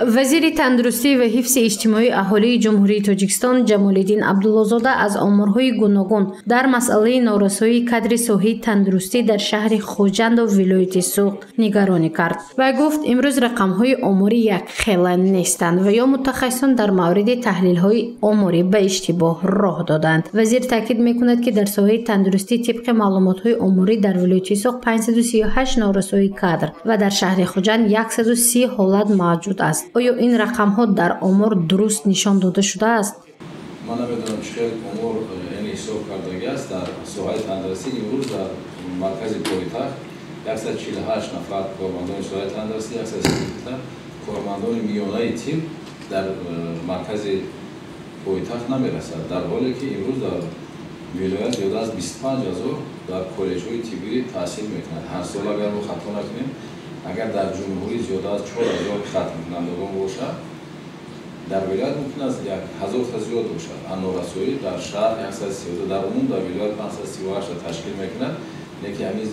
Вазири тандурустӣ ва ҳифзи иҷтимоии аҳолии Ҷумҳурии Тоҷикистон Ҷамолиддин Абдуллозода аз оморҳои гуногун дар масъалаи норасоии кадри соҳаи тандурустӣ дар шаҳри Хуҷанду вилояти Суғд нигаронӣ кард. Вай гуфт, имрӯз рақамҳои оморӣ якхела нестанд ва ё мутахассисон дар мавриди таҳлилҳои оморӣ ба иштибоҳ роҳ доданд. Вазир таъкид мекунад, ки дар соҳаи тандурустӣ тибқи маълумотҳои оморӣ дар вилояти Суғд 538 норасоии кадр ва дар шаҳри Хуҷанд 130 ҳолат мавҷуд аст. Оё ин рақамҳо дар омор дуруст нишон дода шудааст? Ман намедонам, чӣ хел омор, яъне ҳисоб кардагӣ аст. Дар соҳаи тандурустӣ имрӯз дар маркази пойтахт 148 нафар кормандони соҳаи тандурустӣ, 130 кормандони миёнаи тиб дар маркази пойтахт намерасад, дар ҳоле ки имрӯз дар вилоят зиёда аз 25 ҳазор дар коллеҷҳои тиббӣ таҳсил мекунанд. Ҳар сол, агар мо хато накунем, агар дар ҷумҳурӣ зиёда аз 4000 хатмкунандагон бошад, дар вилоят мумкин аст 1000 та зиёд бошад. А норасоӣ дар шаҳр 132, дар умум дар вилоят 538 ташкил мекунад, лекин ҳамин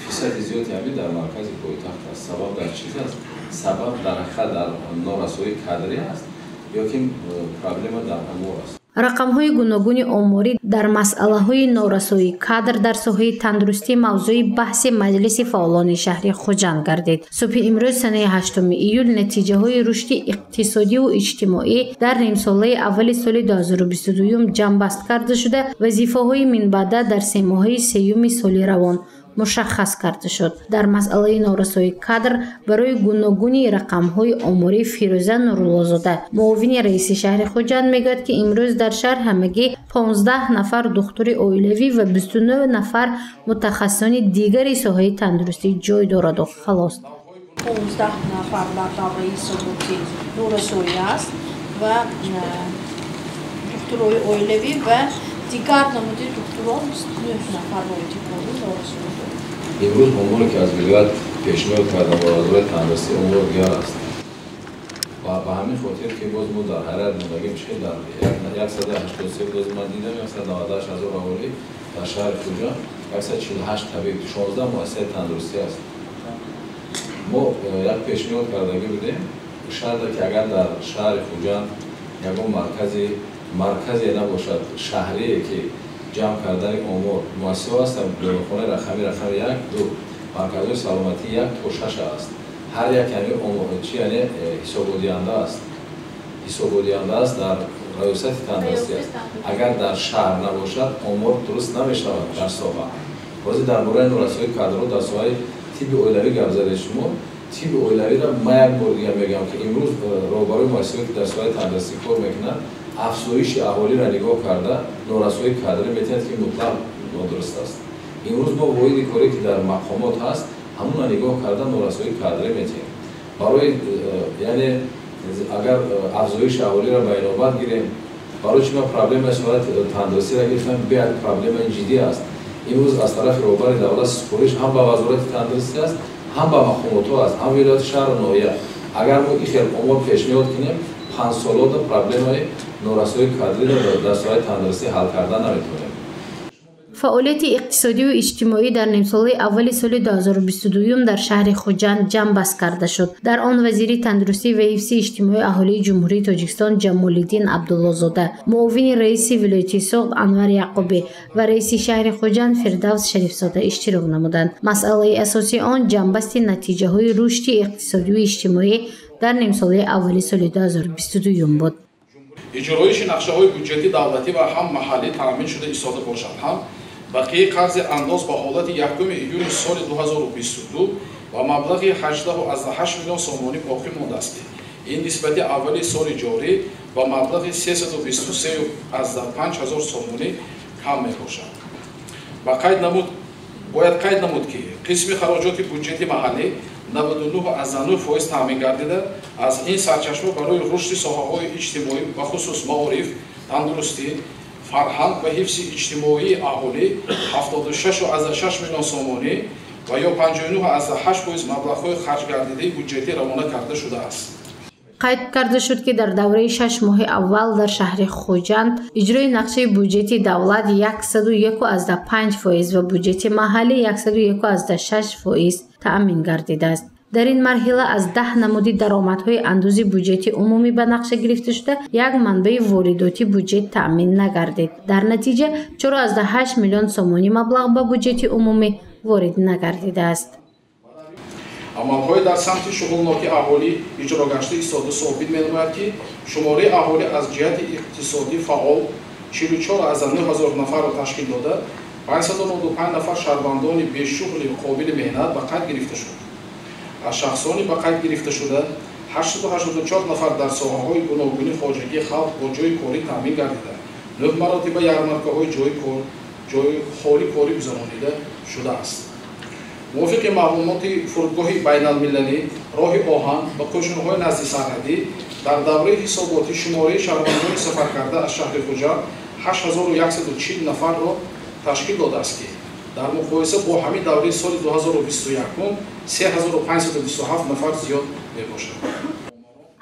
фисади зиёди ҳамин дар маркази пойтахт аст. Сабаб дар чиз аст? Сабаб дар ҳақиқат дар норасоии кадрӣ аст ё ки проблема дар омор аст? Рақамҳои гуногуни оморӣ дар масъалаҳои норасоии кадр дар соҳаи тандурустӣ мавзӯи баҳси маҷлиси фаъолони шаҳри Хуҷанд гардид. Субҳи имрӯз, санаи 8 июл, натиҷаҳои рушди иқтисодиву иҷтимоӣ дар нимсолаи аввали соли 2022 ҷамъбаст карда шуда, вазифаҳои минбаъда дар семоҳаи сеюми соли равон мушаххас карда шуд. Дар масъалаи норасоии кадр барои гуногуни рақамҳои оморӣ Фирӯза Нуруллозода, муовини раиси шаҳри Хуҷанд, мегӯяд, ки имрӯз дар шаҳр ҳамагӣ 15 нафар духтури оилавӣ ва 29 нафар мутахассисони дигари соҳаи тандурустӣ ҷой дораду халос. 15 нафар дар давраи ҳисоботӣ норасоӣ аст ва духтурои оилавӣ ва дигар намуди духтурон 29 нафар воҳиди корӣ норасоӣ дорад. Имрӯз оморе, ки аз вилоят пешниҳод кардам ба вазорати тандурустӣ, омор дигар аст ва ба ҳамин хотир, ки боз мо дар ҳайрат мондагим, чӣ дар 183, боз ман дидам, 198 ҳазор аҳолӣ дар шаҳри Хуҷанд 148 табиб, 16 муассисаи тандурустӣ аст. Мо як пешниҳод кардагӣ будем шаҳрда, ки агар дар шаҳри Хуҷанд ягон марказе набошад шаҳрие, ки ҷамъ кардани омор. Муассисаҳо ҳастанд, беморхонаи рақами як, ду, марказҳои саломатӣ як то шаш аст. Ҳар як ҳамин чи, яъне ҳисоботдиҳанда аст, дар раёсати тандурустӣ аст. Агар дар шаҳр набошад, омор дуруст намешавад дар соҳа. Ҳозир дар бораи норасоии кадрҳо дар соҳаи тибби оилавӣ гап задед шумо. Тибби оилавиро ман як бор дига мегӯям, ки имрӯз роҳбарои муассисаҳое, ки дар соҳаи тандурустӣ кор мекунанд, афзоиши аҳолиро нигоҳ карда норасоии кадрӣ метиҳанд, ки мутлақ нодуруст аст. Имрӯз мо воҳиди корӣ, ки дар мақомот ҳаст, ҳамонро нигоҳ карда норасоии кадрӣ метиҳем. Барои яъне агар афзоиши аҳолиро ба инобат гирем, барои чи ман проблемаи соҳаи тандурустиро гирифтам? Беҳад проблемаи ҷиддӣ аст. Имрӯз аз тарафи роҳбари давлат супориш ҳам ба вазорати тандурустӣ аст, ҳам ба мақомотҳо аст, ҳам вилояти шаҳру ноҳия. Агар мо ин хел омор пешниҳод кунем, 5 солода проблемаи норасоии кадриро дар соҳаи тандурустӣ ҳал карда наметавонем. Фаъолияти иқтисодиву иҷтимоӣ дар нимсолаи аввали соли 2022 дар шаҳри Хуҷанд ҷамъбаст карда шуд. Дар он вазири тандурустӣ ва ҳифзи иҷтимоии аҳолии Ҷумҳурии Тоҷикистон Ҷамолиддин Абдуллозода, муовини раиси вилояти Суғд Анвар Яқубӣ ва раиси шаҳри Хуҷанд Фирдавс Шарифзода иштирок намуданд. Масъалаи асосии он ҷамъбасти натиҷаҳои рушди иқтисодиву иҷтимоӣ дар нимсолаи аввали соли 2022 буд. Иҷроиши нақшаҳои буҷети давлатӣ ва ҳам маҳаллӣ таъмин шуда истода бошад ҳам, бақияи қарзи андоз ба ҳолати 1 июни соли 2022 ба маблағи 18,8 миллион сомонӣ боқӣ мондааст, ки ин нисбати аввали соли ҷорӣ ба маблағи 323,5 ҳазор сомонӣ кам мебошад. Ба қайд намуд бояд қайд намуд, ки қисми хароҷоти буҷети маҳаллӣ 99,9% таъмин гардида, аз ин сарчашма барои рушди соҳаҳои иҷтимоӣ, бахусус маориф, тандурустӣ, фарҳанг ва ҳифзи иҷтимоии аҳолӣ 76,6 миллион сомонӣ ва ё 59,8% маблағҳои харҷгардидаи буҷетӣ равона карда шудааст. Қайд карда шуд, ки дар давраи 6 моҳи аввал дар шаҳри Хуҷанд иҷрои нақшаи буҷети давлат 101,5% ва буҷети маҳаллӣ 101,6% таъмин гардидааст. Дар ин марҳила аз 10 намуди даромадҳои андози буҷети умумӣ ба нақша гирифта шуда, як манбаи воридоти буҷет таъмин нагардид. Дар натиҷа 4,8 миллион сомонӣ маблағ ба буҷети умумӣ ворид нагардидааст. Амалҳои дар самти шуғулноки аҳолӣ иҷро гашта истода собит менамояд, ки шумораи аҳолӣ аз ҷиҳати иқтисодӣ фаъол 44,9 ҳазор нафарро ташкил дода, 595 нафар шаҳрвандони бешуғли қобили меҳнат ба қайд гирифта шуд. Аз шахсони ба қайд гирифташуда 884 нафар дар соҳаҳои гуногуни хоҷагии халқ бо ҷойи корӣ таъмин гардида, 9 маротиба ярмаркаҳои ҷойи холи корӣ гузаронида шудааст. Мувофиқи маълумоти фурудгоҳи байналмилалӣ, роҳи оҳан ва қӯшунҳои назди сарҳадӣ дар давраи ҳисоботӣ шумораи шаҳрвандони сафаркарда аз шаҳри Хуҷанд 8140 нафарро ташкил додааст, ки дар муқоиса бо ҳамин давраи соли 2021 3527 нафар зиёд мебошад.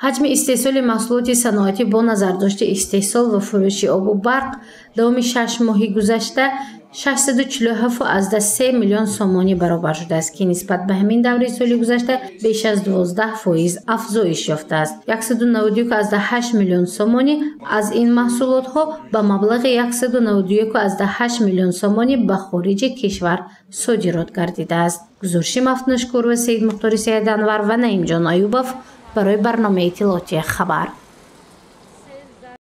Ҳаҷми истеҳсоли маҳсулоти саноатӣ бо назардошти истеҳсол ва фурӯши обу барқ давоми 6 моҳи гузашта 647,3 миллион сомонӣ баробар шудааст, ки нисбат ба ҳамин давраи соли гузашта беш аз 12% афзоиш ёфтааст. 191,8 миллион сомонӣ аз ин маҳсулотҳо ба маблағи 191,8 миллион сомонӣ ба хориҷи кишвар содирот гардидааст. Гузориши Мафтунашкур ва Саидмухтори Саиданвар ва Наимҷон Аюбов барои барномаи иттилоотии хабар.